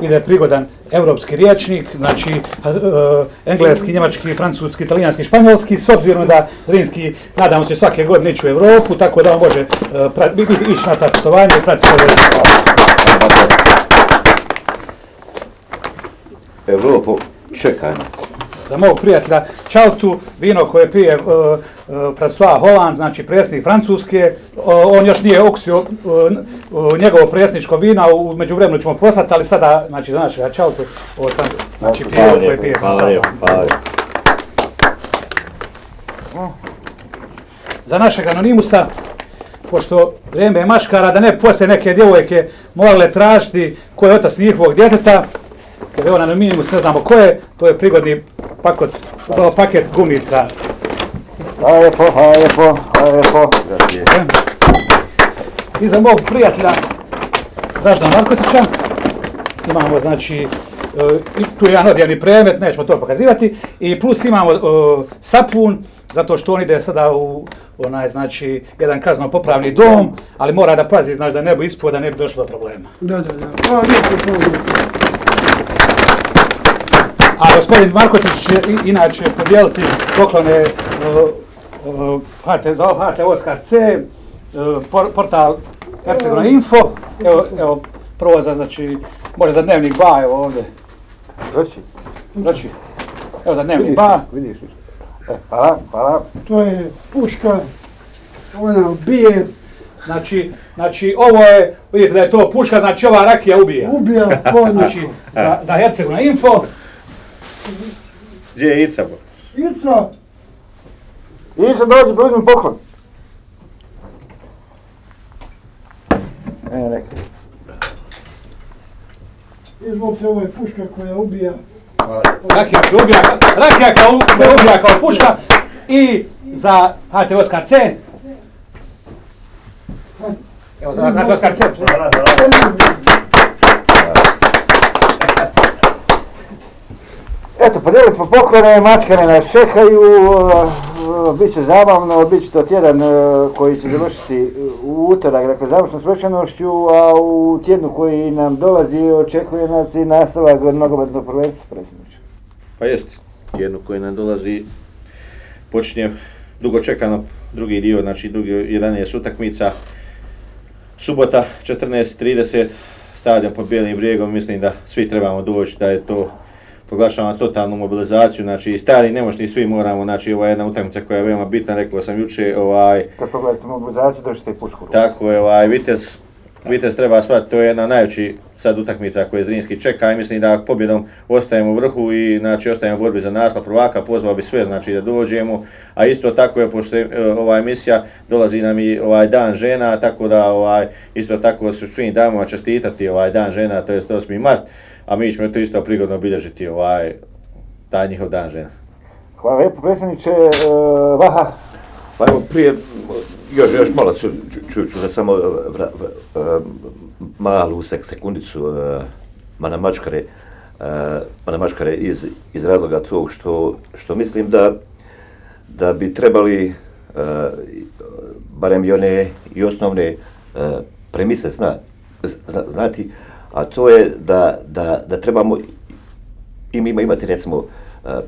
F: ide prigodan europski rječnik, znači, engleski, njemački, francuski, italijanski, španjolski, s obzirom da Zrinski, nadamo se, svake godine ići u Europu, tako da on može ići na ta putovanje i pratiti ove.
D: Europu čekajmo.
F: Za mog prijatelja Čautu, vino koje pije François Hollande, znači predsjednik Francuske, on još nije okusio njegovo predsjedničko vina, u međuvremenu ćemo poslati, ali sada, znači za našega Čautu, znači pivo koje pije François Hollande. Za našeg Anonimusa, pošto vrijeme je maškara, da ne poslije neke djevojke morale tražiti ko je otac njihovog djeteta, jer evo na Anonimus ne znamo ko je, to je prigodni paket gumica.
B: Hvala lijepo.
F: I za mog prijatelja Dražana Markotića imamo, znači, tu je jedan odjevni predmet, nećemo to pokazivati, i plus imamo sapun, zato što on ide sada u znači, jedan kazneno-popravni dom, ali mora da pazi, znači, da ne bi ispao, da ne bi došlo do problema.
E: Da. Hvala lijepo.
F: A gospodin Markotić će inače podijeliti poklone za HT Oskar C, portal Hercegovina Info, evo prvo za, znači, može za dnevnik ba, evo ovdje. Roči. Evo za dnevnik ba.
B: Vidiš. Hvala.
E: To je puška, ona ubije.
F: Znači ovo je, vidite da je to puška, znači ova rakija ubija.
E: Ubija, konja.
F: Znači za Hercegovina Info.
C: Gdje je Ica?
E: Ica,
B: dođi, preuzmi poklon. Rekli.
E: izvolite, ovo je puška koja ubija.
F: Rakija koja ubija kao puška i za HT Oskar C. Evo za HT Oskar C.
B: Eto, podijelili smo poklone, mačkare nas čekaju, bit će zabavno, bit će to tjedan koji će završiti u utorak, dakle završnom svečanošću, a u tjednu koji nam dolazi očekuje nas i nastavak nogometnog prvenstva, predsjedniče.
C: Pa jest, tjednu koji nam dolazi počinje dugo čekano drugi dio, znači drugi 11 utakmica, subota 14:30, stadion pod Bijelim brijegom, mislim da svi trebamo doći, da je to proglašavamo totalnu mobilizaciju, znači i stari nemoćni svi moramo, znači ovo je jedna utakmica koja je veoma bitna, rekao sam jučer,
B: Kad pogledate mobilizaciju, držite i pušku.
C: Tako je, Vitez treba shvatiti, to je jedna najveći sad utakmica koju Zrinski čeka i mislim da pobjedom ostajemo u vrhu i znači ostajemo u borbi za naslov prvaka, pozvao bi sve znači da dođemo, a isto tako je, pošto ova emisija dolazi nam i dan žena, tako da isto tako su svim damama čestitati dan žena, to je 8. mart, a mi ćemo to isto prigodno obilježiti taj njihov dan žena.
B: Hvala lijepo, predsjedniče. Vaha?
D: Pa evo prije, još malo ću da samo malu sekundicu mana mačkare iz razloga tog što mislim da bi trebali barem i one i osnovne premise znati, a to je da trebamo i mi imati recimo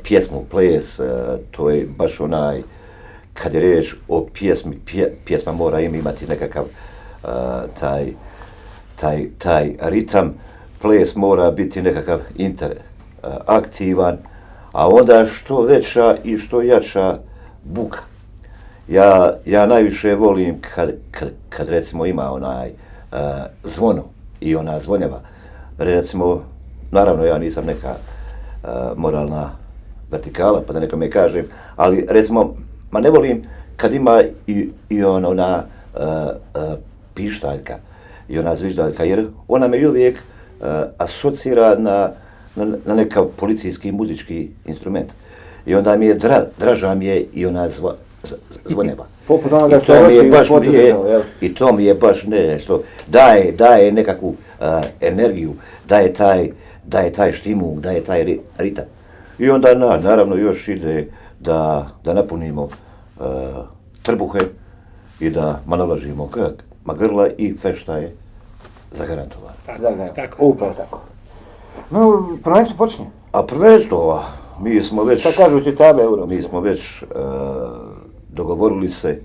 D: pjesmu, ples, to je baš onaj, kad je riječ o pjesmi, pjesma mora imati nekakav taj ritam, ples mora biti nekakav interaktivan, a onda što veća i što jača buka. Ja najviše volim kad recimo ima onaj zvono i ona zvonjava. Recimo, naravno ja nisam neka moralna vertikala, pa da nekome kažem, ali recimo, ne volim kad ima i ona pištaljka i ona zviždaljka, jer ona me uvijek asocira na nekav policijski muzički instrument. I onda mi je draža mi je i ona zvonjeva.
B: Poput onoga što je
D: I to mi je baš nešto, daje nekakvu energiju, daje taj štimung, daje taj ritam. I onda naravno još ide da napunimo trbuhe i da naložimo grla i fešta je zagarantovana.
B: Tako. Upravo tako. No, prvenstvo počinje.
D: A prvenstvo, mi smo već...
B: Šta kažu čitabe Euro?
D: Mi smo već dogovorili se,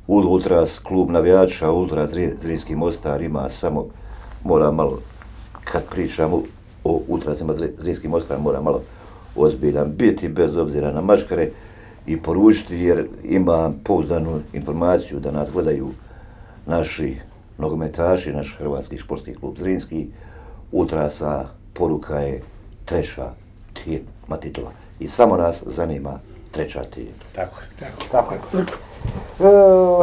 D: Ultras, klub navijača, Ultras Zrinski Mostar ima samo, mora malo, kad pričamo o Ultrasima Zrinski Mostar, mora malo ozbiljan biti, bez obzira na maškare, i poručiti, jer ima pouzdanu informaciju da nas gledaju naši nogometaši, naš Hrvatski športski klub Zrinski. Ultrasa poruka je treća titula. I samo nas zanima treća titula.
F: Tako.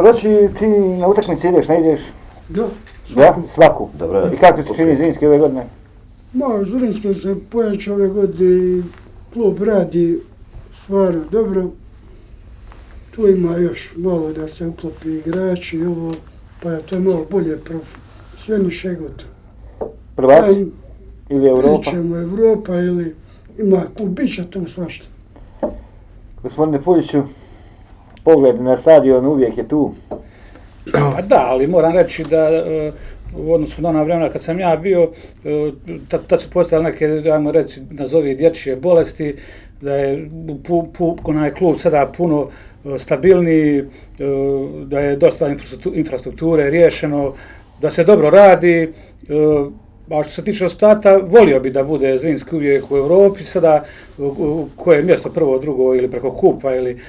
B: Roči, ti na utakmici ideš, ne ideš?
E: Da.
B: Da, svaku.
D: Dobro.
B: I kako ti čini Zrinski ove godine?
E: Zrinski se pojača ove godine, klub radi stvarno dobro. Tu ima još malo da se uklopi igrači i ovo, pa je to malo bolje profesionalniše gotovo.
B: Prvaci ili Europa?
E: Krećemo Europa ili ima bit tu svašta.
B: Gospodine Puljiću, pogled na stadion uvijek je tu.
F: Pa da, ali moram reći da u odnosu na ona vremena kad sam ja bio, tad su postojale neke, ajmo reći, nazovi dječje bolesti, da je onaj klub sada puno stabilniji, da je dosta infrastrukture riješeno, da se dobro radi. A što se tiče rezultata, volio bi da bude Zrinski uvijek u Europi, sada koje je mjesto prvo, drugo ili preko kupa ili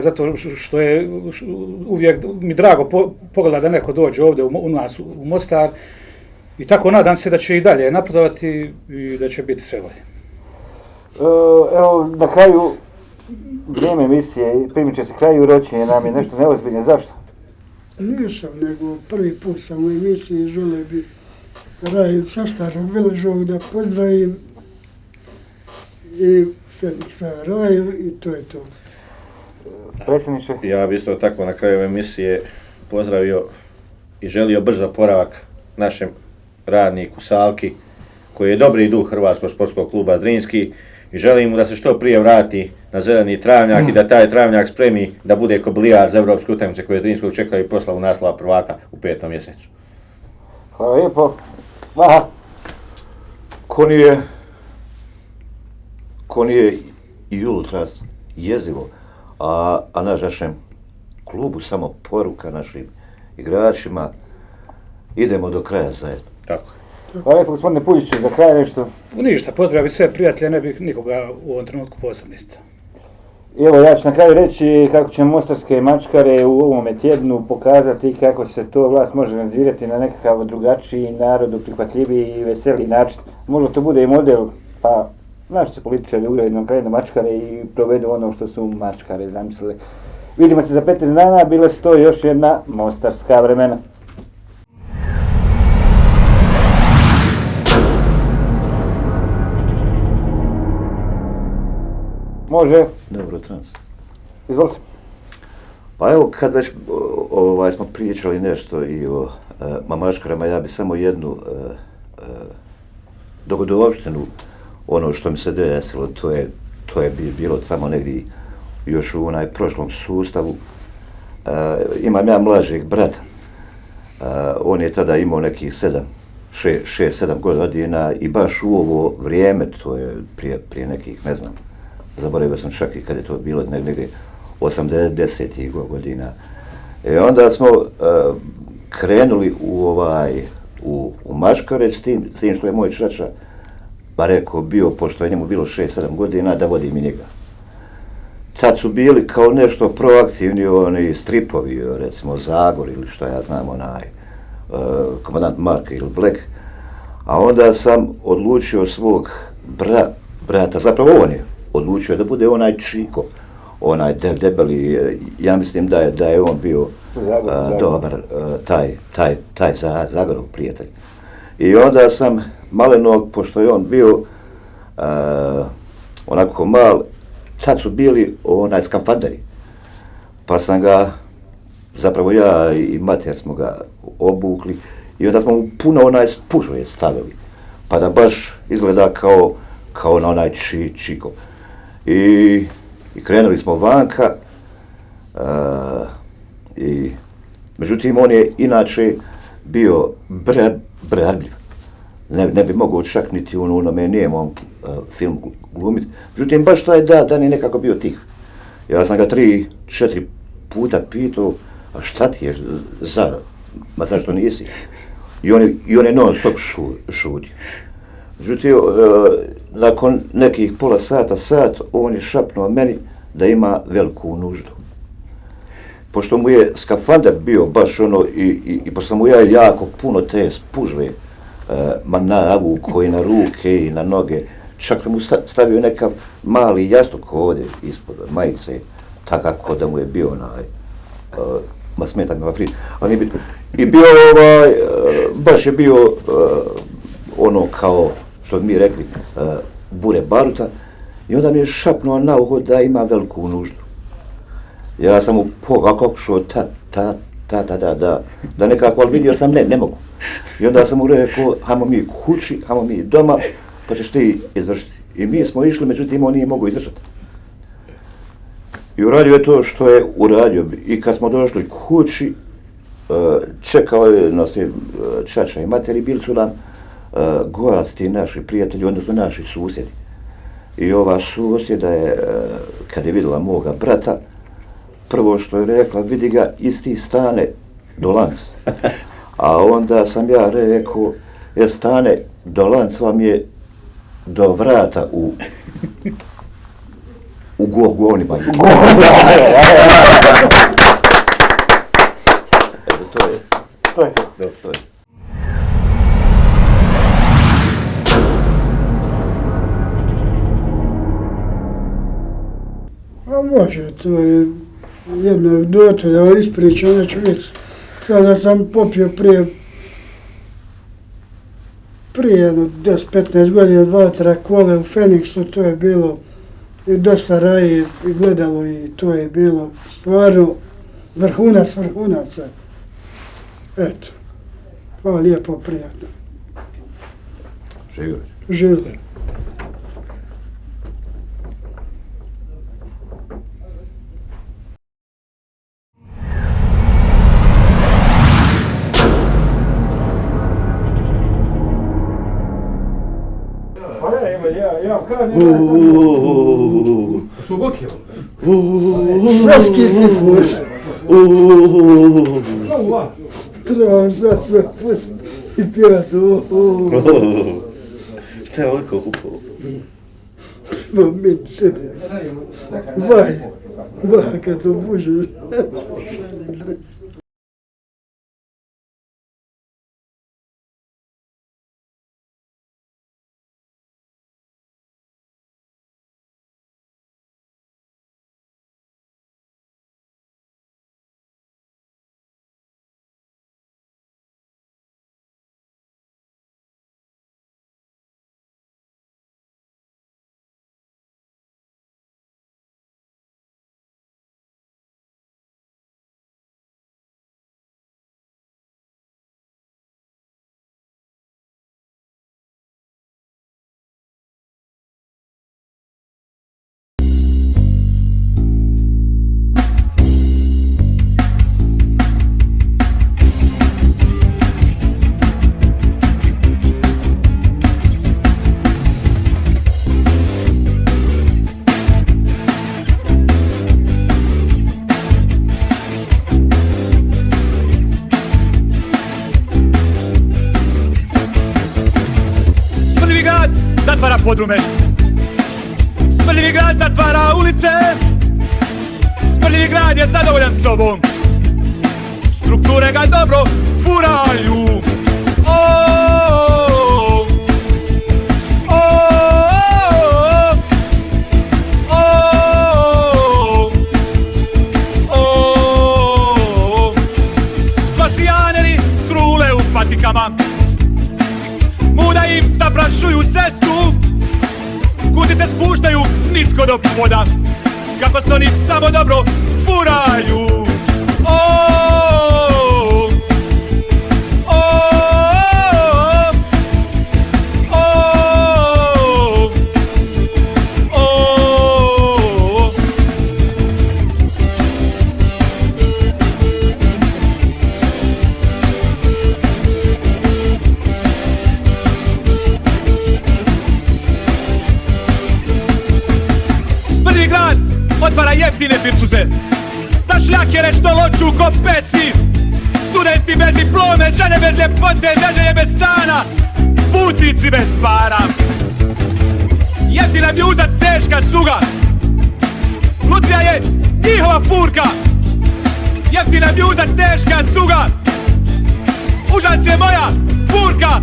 F: zato što je uvijek mi drago pogledati da neko dođe ovdje u nas u Mostar i tako nadam se da će i dalje napredovati i da će biti sve bolje.
B: Evo, na kraju vrijeme emisije, primiče se kraju, Ročinje nam je nešto neozbiljno, zašto?
E: Nisam, nego prvi put sam u emisiji i želio bi Raju sa Starog Veležog da pozdravim i Feliksa Raju i to je to.
B: Predsjedniče?
C: Ja bi isto tako na kraju emisije pozdravio i želio brz oporavak našem radniku Salki, koji je dobri duh Hrvatskog športskog kluba Zrinski i želim mu da se što prije vrati na zeleni travnjak i da taj travnjak spremi da bude kobilijar za evropske utakmice koje Zrinskog čekaju proslavu naslova prvaka u 5. mjesecu.
B: Hvala lijepo. Vaha.
D: Ko nije i Ultras jezivo, a našem klubu samo poruka našim igračima, idemo do kraja zajedno.
C: Tako.
B: Hvala lijepo gospodine Puljiću, za kraj nešto.
F: Ništa, pozdravim sve prijatelje, ne bih nikoga u ovom trenutku posebno isticao.
B: Evo, ja ću na kraju reći kako će mostarske mačkare u ovome tjednu pokazati kako se to vlast može organizirati na nekakav drugačiji, narodu prihvatljiviji i veseliji način. Možda to bude i model, pa naši se političari uredno krenu mačkare i provedu ono što su mačkare zamislili. Vidimo se za 15 dana, bile su to još jedna mostarska vremena. Može.
D: Dobro, trans.
B: Izvolite.
D: Pa evo, kad već smo pričali nešto i o maškarama, ja bi samo jednu dogodovštinu, ono što mi se desilo, to je bilo samo negdje još u prošlom sustavu. Imam ja mlađeg brata. On je tada imao nekih 6-7 godina i baš u ovo vrijeme, to je prije nekih, ne znam, zaboravio sam čak i kad je to bilo, negdje 80-ih godina. I onda smo krenuli u Maškareć s tim što je moj čača, pa rekao, bio, pošto je njemu bilo 6-7 godina, da vodim i njega. Tad su bili kao nešto proaktivni oni stripovi, recimo Zagor ili što ja znam, komandant Mark ili Black. A onda sam odlučio svog brata, zapravo on je odlučio da bude onaj Čiko, onaj debeli, ja mislim da je on bio dobar, taj Zagorov prijatelj. I onda sam malenog, pošto je on bio onako mal, tad su bili skafanderi, pa sam ga, zapravo ja i mater smo ga obukli i onda smo mu puno spužve stavili, pa da baš izgleda kao na onaj Čiko. I krenuli smo vanka, međutim on je inače bio bradljiv. Ne bi mogao čak niti u onome nijemom film glumiti. Međutim, baš taj dan je nekako bio tih. Ja sam ga 3-4 puta pitao, a šta ti je ma zašto nisi? I on je non stop šutio. Međutim, nakon nekih pola sat, on je šapnuo meni da ima veliku nuždu. Pošto mu je skafander bio baš i pošto sam mu ja jako puno te spužve navukao i na ruke i na noge, čak sam mu stavio nekav mali jastuk ovdje ispod majice, tako da mu je bio ma smeta mi frit, ali nije bitno. I bio baš je bio kao što bi mi rekli bure baruta i onda mi je šapnuo na uho da ima veliku nuždu. Ja sam mu pokušao da nekako, ali vidio sam ne mogu. I onda sam mu rekao, hajmo mi kući, hajmo mi doma, pa ćeš ti izvršiti. I mi smo išli, međutim on nije mogao izdržati. I uradio je to što je uradio. I kad smo došli kući, čekao je nas čača i mater i bili su nam gosti naši prijatelji, odnosno naši susjedi. I ova susjeda je, kad je vidjela moga brata, prvo što je rekla, vidi ga, isti stane do lanca. A onda sam ja rekao, stane do lanca vam je do vrata u govnima. Evo, to je. To je.
E: A može, to je jednu anegdotu da ispričam, neću vidjeti. Sada sam popio prije 10-15 godina 2-3 kole u Feniksu, to je bilo i dosta raje i gledalo i to je bilo stvarno vrhunaca. Eto, hvala lijepo, prijatno.
D: Živjeli.
E: Živjeli.
I: Što god je
E: Švedski tifus. Trebam sad sve pustiti i pjevati.
D: Šta je ovoliko upalo?
E: Momite. Vaj, kad to buže.
G: podrume. Smrdljivi grad zatvara ulice, smrdljivi grad je zadovoljan sobom. Strukture ga dobro furaju. Klasijaneri trule u patikama, muda im zaprašuju cestu, kuzice spuštaju nisko do poda, kako se oni samo dobro furaju. Otvara jeftine birtuze za šljakere što loču ko pesi, studenti bez diplome, žene bez ljepote, neželje bez stana, putnici bez para. Jeftina bjuza, teška cuga, lutrija je njihova furka. Jeftina bjuza, teška cuga, užas je moja furka.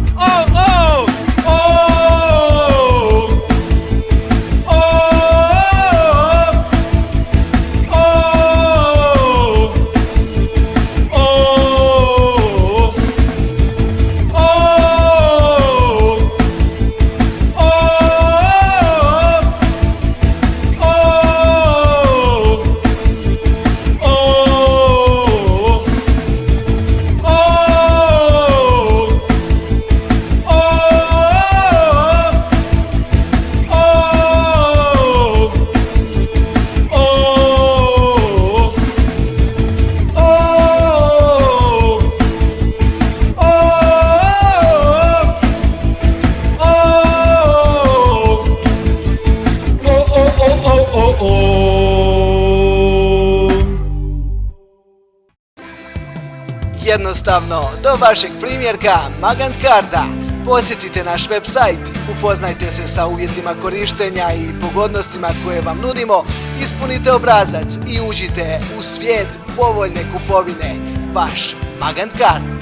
A: Jednostavno, do vašeg primjerka Magant karta. Posjetite naš web sajt, upoznajte se sa uvjetima korištenja i pogodnostima koje vam nudimo, ispunite obrazac i uđite u svijet povoljne kupovine. Vaš Magant karta.